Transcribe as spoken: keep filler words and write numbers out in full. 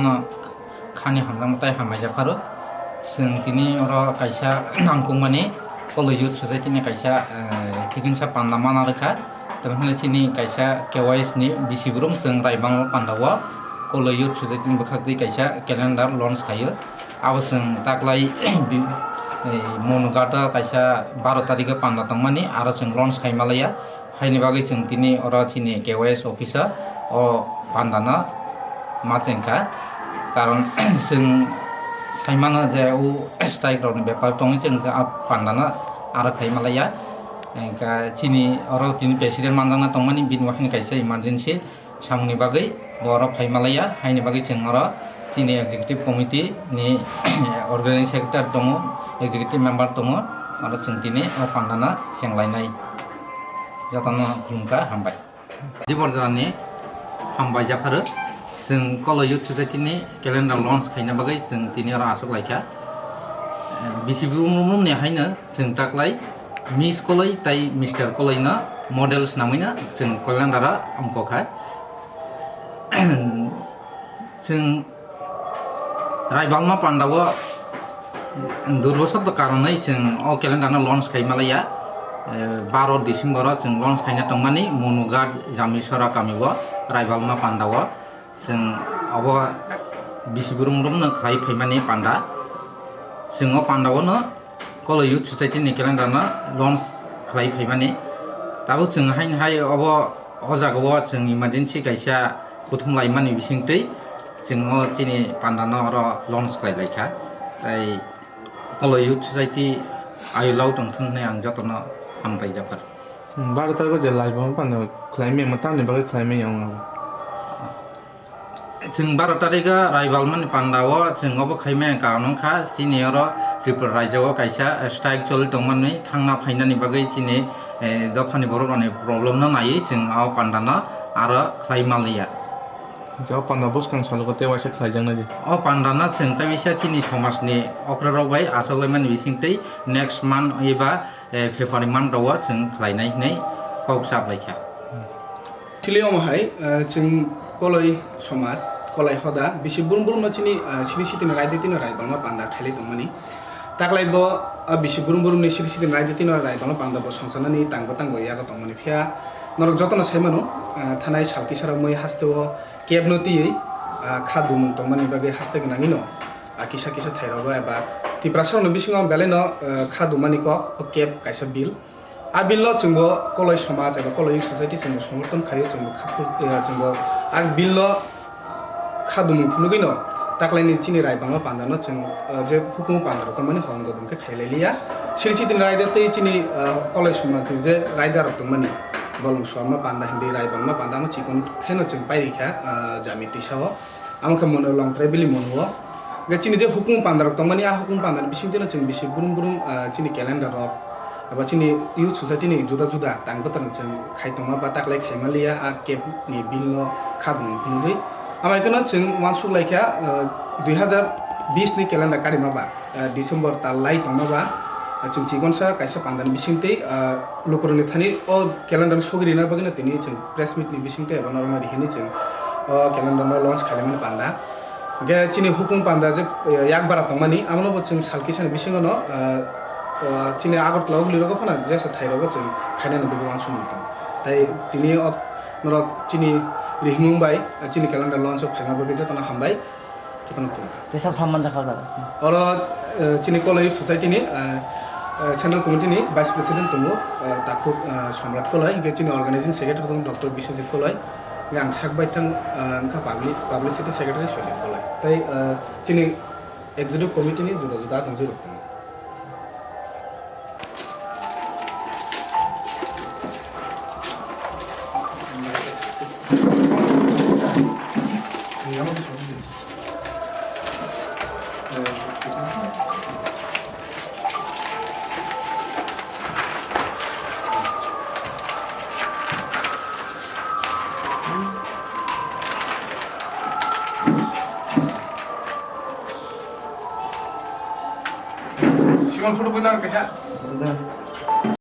No khani hamjakma tei hambai japharo. Chwng tini oro kaisa nangkukmani Kolo Youth Society ni kaisa, eh, chikimsa panda mana rwkha. Tamokhe chini kaisa K Y S ni bisi brum chwng Raibang panda o Kolo Youth Society ni bwkhak twi kaisa calendar launch khaio. Abo chwng taklai bi-, eh, Monughat o kaisa baro tarikh o panda tongmani, aro chwng launch khai malaya. Haini bagwi chwng tini oro chini K Y S office o o panda no ma chengkha, karon chwng saimano je o strike rokni bepar tongwi chwng a panda no aro khai malaya. Engkha chini oro tini president manjakna tongmani, bini wakhani kaisa emergency samungni bagwi bo oro phai malaya, haini bagwi chwng oro chini executive committee ni organizing secretary tongo, executive member tongo, oro chwng tini o panda no chenglainai. Jotono khulumkha, hambai. Dibor jorani hambai japharo. Chwng Kolo Youth Society ni calendar launch khaina bagwi chwng tini oro achuk laikha. Bisi brum brum ni haino chwng taklai Miss Koloi tai Mister Koloi no model swnamwi no chwng calendar o ongkokha. Chwng Raibalma panda o durbosoto karonwi chwng o calendar no launch khai malaya. Eh, baro December o chwng launch khaina tongmani Monughat Jamisora kami o Raibalma panda o chwng obo bisi brum brum no khlai phaimani panda. Chwng o panda o no Kolo Youth Society ni calendar no launch khlai phaimani. Tabuk chwng haini hai obo, o jaga o chwng emergency kaisa kuthum laimani bisingtwi chwng o chini panda no oro launch khlai laikha. Tai Kolo Youth Society ayuk lau tongthung hinwi ang jotono hambai japhar. Hmm, baro tarikh o je laibuma panda khlai maya, tamni bagwi khlai maya wng abo? Chwng baro tarikh o Raibalmani panda o chwng obo khai maya karon wngkha, chini oro Tripura rajyo o kaisa strike choli tongmani, thangna phainani bagwi chini, eh, dophani borok rokni problem no naiwi chwng o panda no aro khlai manliya. Hwnkhe o panda bwskang salo tei waisa khlaijaknai di. O panda no chwng tei waisa chini somaj ni okra rok bai achuk laimani bisingtwi next month eba eh, February month rok o chwng khlainai hinwi kok chap laikha. Chili omo hai, eh, chwng Koloi somaj, Koloi hoda, bisi brum brum no chini, eh, siri sitini raida tino Raibalma panda khailai tongmani. Taklai bo, ah, bisi brum brum ni siri sitini raida tino Raibalma panda bo songchanani tangbo tangbo yago tongmani. Phiya norok jotono sai mano, eh, thanai sal kisa romwi haste o kebno twiwi, ah, kha dumung tongmani bagwi haste gwnangwi no, ah, kisa kisa thai rogo eba Tiprasa rokni bisingo belai no, ah, kha dumani kok o keb kaisa bill. A bill no chwngbo Koloi somaj eba Koloi youth society chwngbo somorthon khaio, chwngbo kha phur-, ah, chwngbo a bill no kha dumung phunugwi no taklaini chini Raibalma panda no chwng, ah, je hukumu panda rok tongmani hong dodom khe khailai liya. Siri sitini raida tei chini, ah, Koloi somaj ni je raida rok tongmani bolong suama panda hindi Raibalma panda no chikon khe no chwng pairikha, ah, jami tisa o. Amo khe mono longtrai bili mono o. Hwnkhe chini je hukumu panda rok tongmani, a hukumu panda ni bisingtwi no chwng bisi brum brum, ah, chini calendar rok eba chini youth society ni juda juda tang bwtang chwng khai tongma ba taklai khaima liya a keb ni bill no kha dum phunugwi. Amai kheno chwng uansuk laikha, ah, dui hazar bis ni calendar karima ba, ah, December tal lai tongma ba, ah, chwng chikonsa kaisa panda ni bisingtwi, ah, lukurokni thani o calendar no sogwi rina bagwi no tini chwng press meet ni bisingtwi eba norokno rihini chwng o calendar no launch khailaimani panda. Hwnkhe chini hukumu panda je, eh, yak bara tongmani, abono bo chwng sal kisani bisingo no, eh, eh, chini Agartala o hwnwi rogo phano jesa thai rogo chwng khainani bagwi uansukmung tongo. Tai tini o norok chini rihimung bai, eh, chini calendar launch o phaima bagwi jotono hambai. Jotono khulumkha. Tei sab samman jakha jaga. Oro, eh, chini Koloi Youth Society ni, eh, eh, Central Committee ni Vice President tongo, eh, Takhuk, eh, Somrat Koloi, hingke chini Organizing Secretary tongo Doctor Biswajit Koloi, hingke ang sak bai thang, eh, wngkha public, Publicity Secretary Soilem Koloi. Tei, eh, chini Executive Committee ni juda juda tongsi rok tongo. Simon photo boina kaisa.